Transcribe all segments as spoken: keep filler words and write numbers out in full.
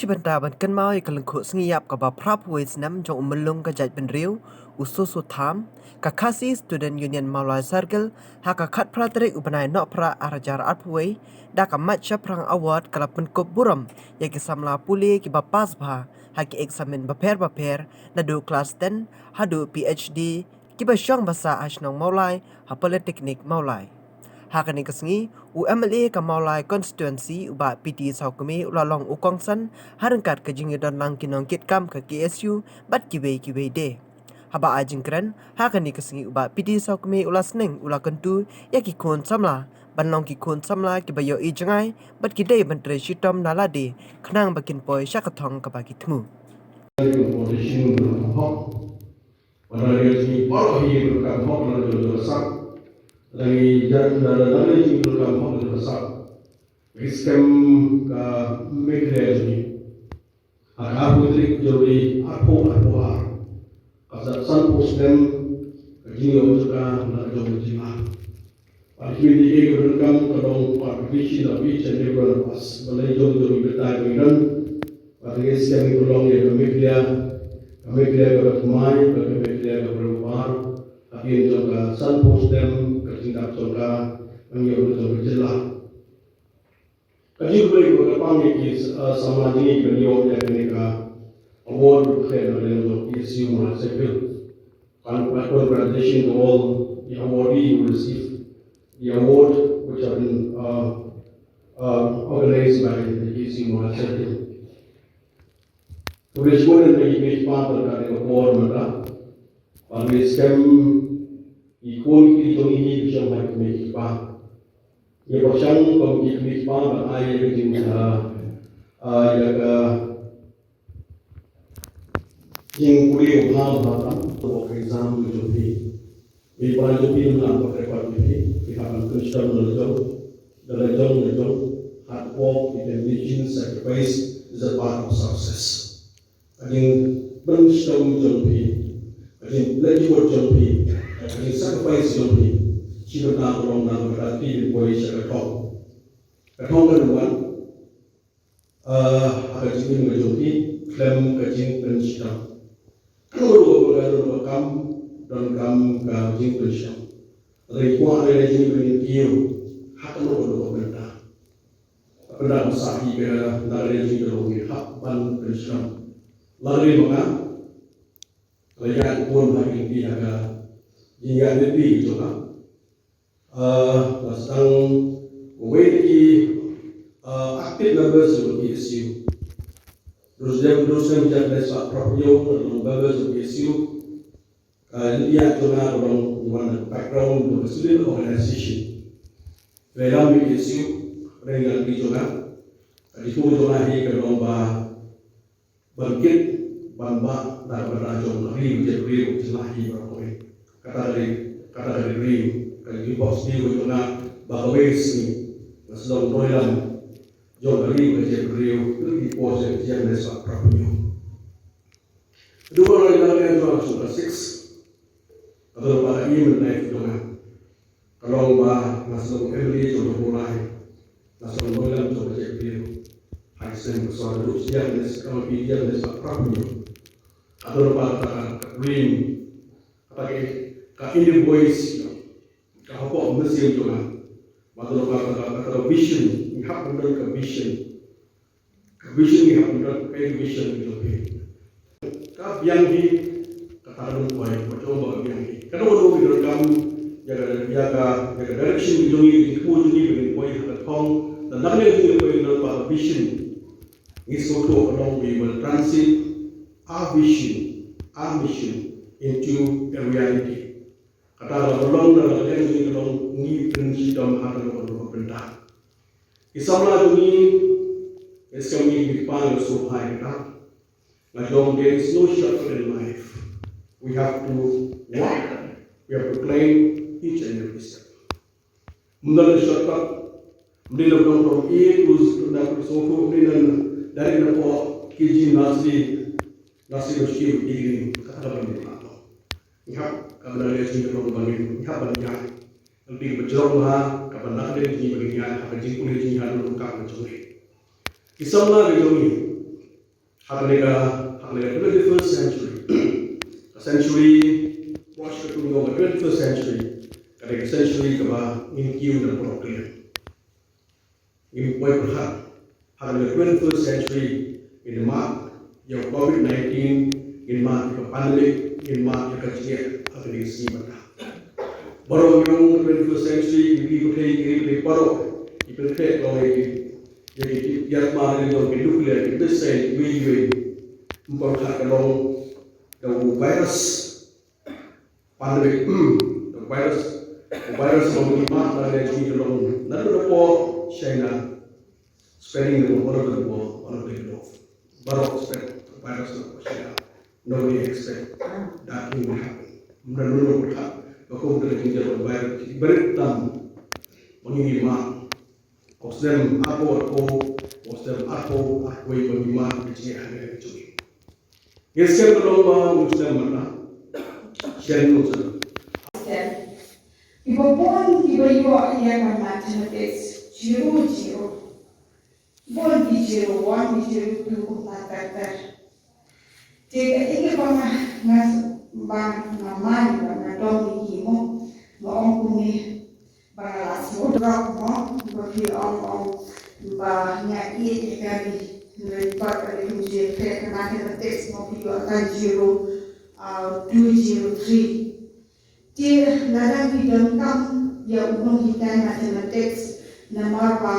Shi bynta ban kynmaw ïa ka lyngkhuh sngi ïap kaba phra phew wei snem jong u myllung ka jaitbynriew, u Soso Tham, ka Khasi Student Union Mawlai Circle, ha ka khatphra tarik u bnai Nohprah ar hajar arphew wei, da ka Mait Shaphrang Award ka la pynkup burom ïa ki samla pule kiba pass bha ha ki eksamin bapher bapher, naduh klas ten haduh P H D, kiba shong basa ha shnong Mawlai, ha Polytechnic Mawlai. Ha kane ka sngi, u M L A ka Mawlai Constituency, u Bah P T Sawkmie, u la long u kongsan ha ryngkat ka jingïadon lang ki nongkitkam ka K S U bad kiwei kiwei de. Haba ai jingkren ha kane ka sngi, u Bah P T Sawkmie u la sneng, u la kyntu ïa ki khun samla ban long ki khun samla kiba ïohi jngai bad ki dei ban trei shitom na lade, khnang ba kin poi sha ka thong kaba ki thmu. Wan la ngi baroh hi ruh kam hok la jong jong sap. La ngi jan la la la ngi ruh kam hok la jong sap. Ngi skhem ka Meghalaya jong ngi. Ha ka arphew tarik January arphew arphew ar. Ka sa san phew snem ka jingïoh jong ka na ka jong ka jingma. Bad ki community ka donkam ka long participation of each and every one of us. Ba la jong jong ka tai ka ngan. Bad ngi sdang ngi pynlong ïa ka Meghalaya, ka Meghalaya kaba thymmai, bad ka Meghalaya kaba riewpar. Hadien jong ka san phew snem ka jingdap jong ka, ka ngi ong jong ka jylla. Ka jingkhublei kaba kyrpang ïa ki, uh, samla jong ngi kiba ïoh ïa kane ka award ruh khlem na ka liang jong P S U Mawlai Circle. Con-, congratulations to all the awardee who received the award which have been, uh, uh, organized by the P S U Mawlai Circle. Khublei shibun ïa ki kmie ki kpa ba la dep ïa ka por mynta. Ba ngi skhem ki khun ki jong ngi ki shong ha ki kmie ki kpa. Ïa pyrshang kum ki kmie ki kpa ba ai ïa ka jing, ah, ah, ïa ka jingpule u bha u bha tam, to ka exam ka jong phi. Phi para jong phi nang ko record phi, phi hap ban pynshong la jong, la jong, la jong, hard work, determination, sacrifice is a part of success. Ka jingpynshong jong phi, ka jingpynjot jong phi, ka jingsacrifice jong phi, shi bynta ka long na ka bynta phi ban poi sha ka thong. Ka thong ka number one, ah, ha ka jingim ka jong phi, khlem ka jingpynshong. Ka number one ka number one kam, donkam ka jingpynshong. Lada ngi kwah lada jingim ka jong phi, ha ka number one ka bynta. Ka bynta ba sah hi ka na ka jingim ka jong phi, hap ban pynshong. Lada ngi manga, Lada ïa ka bun ha ki lynti ha ka jingïaid lynti jong ka. Ah, la sdang kawei na ki, ah, active members jong ka P S U. Rusdem, rusdem jan dei sa prop yo, long members jong ka P S U. Ka lynti jong ka long wan na background jong ka student organization. Ka lam ka P S U, reng ïa lynti jong ka. Ka jitu jong ka hi ka long ba ban kit, ban bah, da ka bynta jong ka ri, ka jaitbynriew, ka jylla hi baroh kawei. Kata ka ri, kata ka ri, ka ri box ni ka jong nga, ba kawei sngi, nga sdang doilam jong ka ri, ka jaitbynriew, ka ri por se jiang ne sa prap nyo. Dua orang yang ada jong ka six, atau ba ka aim in life jong nga. Ka long ba nga sa long M L A jong ka Mawlai, nga sa long Nongïalam jong ka jaitbynriew. Ha ki snem ka sawdong ruh, ïa ka nes, ka long ïa ka nes ba prap nyo. Ka don ba ka, ka dream, ka, ka inner voice, ka hapoh mynsiem jong nga. Ba ka don ba ka, ka, ka vision, ngi hap ban don ka vision. Ka vision ngi hap ban don, ka vision ngi don hi. Ka biang hi, kata ka don poi, ka jong ba ka biang hi. Ka don ba ka biang kam, ïa ka, ïa ka, ïa ka direction ngi jong ngi, ngi kpu jong ngi, ngi poi ha ka thong, dan nang ngi poi don ba ka vision. Ngi sngewthuh ka long we will transit our vision, our mission into a reality. Kata ka long, kata ka long, ngi pyn shitom ha ka long ka bynta. Ki samla jong ngi, is coming with power so high kata. Nga jong, there is no shortcut in life. We have to work, we have to climb each and every step. Ym don shortcut, ym dei na from A to Z, na from so to, ym dei na dari na po K G nursery, nursery to school, degree, kata ka long. Ngi hap, ka bynta ka jingïaid ka long ba ngin, ngi hap ban ïaid. Lynti ba jrong ha, kaba nang dei jingim ba ngin ïaid, ha ka jingpule jingïaid ha ka jong ngi. Ki samla ka jong ngi. Ha kane ka, ha kane ka twenty-first century, ka century, watch ka tung yong ka twenty-first century, ka dei ka century kaba ngin kiew na pyrthei. Ngim poi pyrkhat ha ka twenty-first century, ngin mad ïa u covid nineteen, ngin mad ïa ka pandemic, ngin mad ïa ka jingeh ha kane ka sngi mynta. Baroh ïa ka twenty-first century, ki ri pyrthei, ki ri pyrthei baroh ki pynthikna ïa ki, ïa ki tip ïa ka mar ïa ki nuclear, ki missile iwei iwei. Ym pyrkhat ka long da u virus pandemic, the virus, the virus of the month, and then we along. None of the poor China spreading the all over the world, all over the globe. Baroh spread the virus of China. Nobody expect that thing will happen. None of the poor, the virus, very dumb. Mangi ma, Muslim, Apo, Apo, Muslim, Apo, Apo, Mangi ma, which is a very Ngin shem ka long ba u shem mynta. Shem u shem. Kiba bun kiba ïoh ïa ka mathematics zero zero. Bun ki zero one, ki zero two kumta ter ter. Te kaei kaba nga, nga, ba nga man, ba nga dom ïa ki mo, nga ong kumne. Ba nga la sngewthuh mo, ba phi ong ong ba nga ïeit ïa ka ri, hynrei pat ka ri kumjuh ïa ka mathematics mo, phi ïoh tang zero, ah, two zero three. Te lada phi donkam ïa u nonghikai mathematics namar ba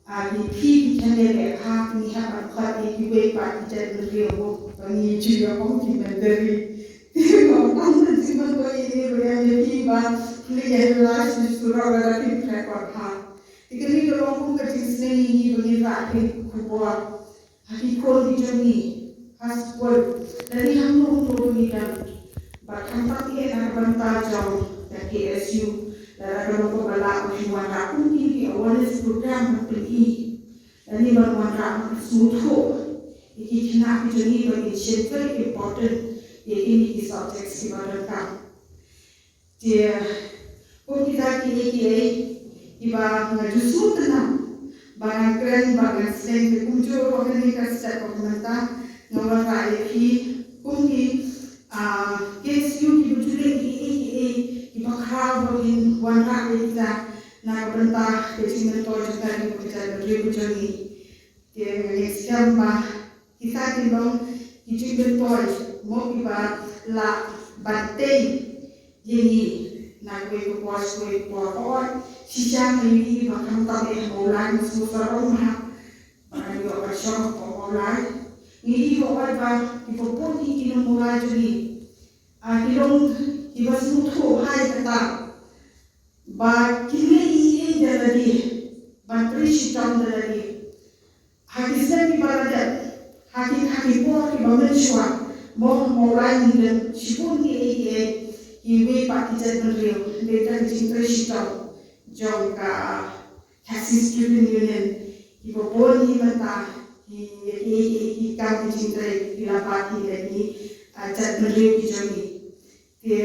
Ah, ngi phi ki channel eh ha ngi hap ban khot ïa kiwei pat ki jait bynriew mo ba ngi ju ïa ong ki bynriew. Te ong ong ban jingmyntoi ïa ngi ba ïa ngi phi ba ngi ïa realize ngi surok lada phi track pat ha. Te kane ka long kum ka jingsneng ïa ngi ba ngi rah phi khubor ha ki khun ki jong ngi. Ha skul, lane hangno hangno ba ngi dang. Bad khamtam eh na ka bynta jong ka K S U, lada ka long kaba lah ba phin wanrah kum kine ki awareness program ban pyni. Lane ban wanrah ban pynsngewthuh ïa ki khynnah ki jong ngi ba kin shem very important ïa kine ki subjects kiba donkam. Te kum kita kiei kiei kiba nga ju sngewtynnat ba ngan kren ba ngan slem, te kumjuh ruh ha kane ka step ba mynta nga wanrah ïa phi kum ki, ah, K S U kiba ju leh kiei kiei kiba khraw ba kin wanrah ïa kita na ka bynta ka jingmyntoi jong ka ri bad ka jaitbynriew ka jong ngi. Te nga ngeit skhem ba kita ki long ki jingmyntoi mo kiba lah ban tei ïa ngi na kawei ka por sha kawei ka por. Hooid, shisha ngi ïohi ba khamtam eh ha Mawlai, ngi sngewsarong bha ba ngi ïoh ban shong ha Mawlai. Ngi ïohi hooid ba kiba bun ki nong Mawlai jong ngi, ah, ki long kiba sngewthuh bha ïa kata. Ba kin leh ei ei da lade, ban trei shitom da lade. Ha ki snem kiba la dep, ha ki, ha ki por kiba mynshuwa, mo ha Mawlai ngi don shibun kiei kiei kiwei pat ki jaitbynriew, hynrei da ka jingtrei shitom jong ka Khasi Student Union, kiba bun hi mynta ki, ki, ki, ki kam ki jingtrei ki la bat hi da ki, ah, jaitbynriew ki jong ngi. Te